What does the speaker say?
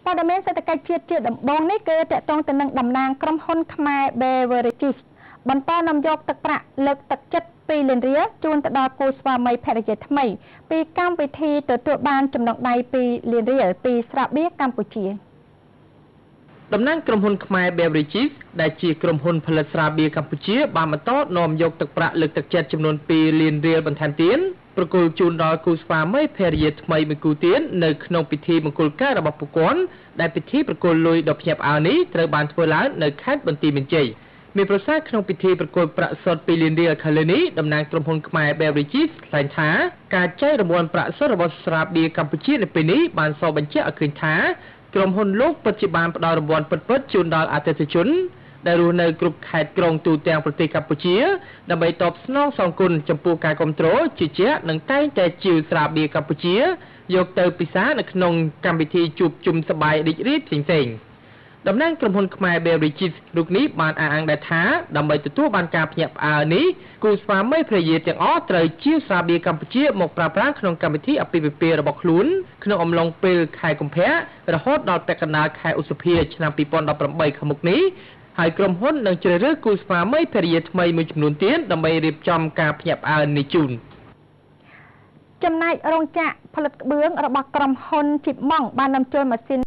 ព័ត៌មានសេដ្ឋកិច្ចជាតិជាដំបូងនេះគឺតកតងទៅនឹងតំណាងក្រុមហ៊ុនខ្មែរ Beverages បន្តនាំយកទឹកប្រាក់លើកទឹកចិត្ត2លានរៀលជូនទៅដល់គូស្វាមីភរិយាថ្មីពីកម្មវិធីទទួលបានចំណងដៃ2លានរៀលពីស្រាបៀកម្ពុជា។ តំណាងក្រុមហ៊ុនខ្មែរ Beverages ដែលជាក្រុមហ៊ុនផលិតស្រាបៀរកម្ពុជាបានបន្តនាំយកទឹកប្រាក់លើកទឹកចិត្តចំនួន2លានរៀលបន្ថែមទៀតប្រគល់ជូនដល់គូស្វាមីភរិយាថ្មីមួយគូទៀតនៅក្នុងពិធីមង្គលការរបស់ពួកគាត់ដែលពិធីប្រគល់លុយដ៏ភ្ញាក់ផ្អើលនេះត្រូវបានធ្វើឡើងនៅខេត្តបន្ទាយមានជ័យ។ មានប្រសាសន៍ក្នុងពិធីប្រគល់ប្រាក់សុទ្ធ2លានរៀលខាងលើនេះតំណាងក្រុមហ៊ុនខ្មែរ Beverages ថ្លែងថាការចែករង្វាន់ប្រាក់សុទ្ធរបស់ស្រាបៀរកម្ពុជានៅពេលនេះបានសបញ្ជាក់ឲ្យឃើញថាក្រុមហ៊ុនលោកពិតជាបានផ្ដល់រង្វាន់ពិតៗជូនដល់អតិថិជនដែលរស់នៅគ្រប់ខេត្តក្រុងទូទាំងប្រទេសកម្ពុជាដើម្បីតបស្នងសងគុណចំពោះការគ្រប់គ្រងជឿជាក់និងតែងតែជាវស្រាបៀរកម្ពុជាយកទៅពិសានៅក្នុងកម្មវិធីជួបជុំសប្បាយរីករាយផ្សេងៗ។ តំណាងក្រុមហ៊ុនខ្មែរ Beverages រូបនេះបានអះអាងដែរថាដើម្បីទទួលបានការភ្ញាក់ផ្អើលនេះគូស្វាមីភរិយាទាំងអស់ត្រូវជាវស្រាបៀរកម្ពុជាមកប្រើប្រាស់ក្នុងកម្មវិធីអាពាហ៍ពិពាហ៍របស់ខ្លួនក្នុងអំឡុងពេលខែកុម្ភៈរហូតដល់ពាក់កណ្ដាលខែឧសភាឆ្នាំ2018ខាងមុខនេះហើយក្រុមហ៊ុននឹងជ្រើសរើសគូស្វាមីភរិយាថ្មីមួយចំនួនទៀតដើម្បីរៀបចំការភ្ញាក់ផ្អើលនេះជូន។ ចំណែករោងចក្រផលិតក្បឿងរបស់ក្រុមហ៊ុនជីបម៉ង់បាននាំចូលម៉ាស៊ីន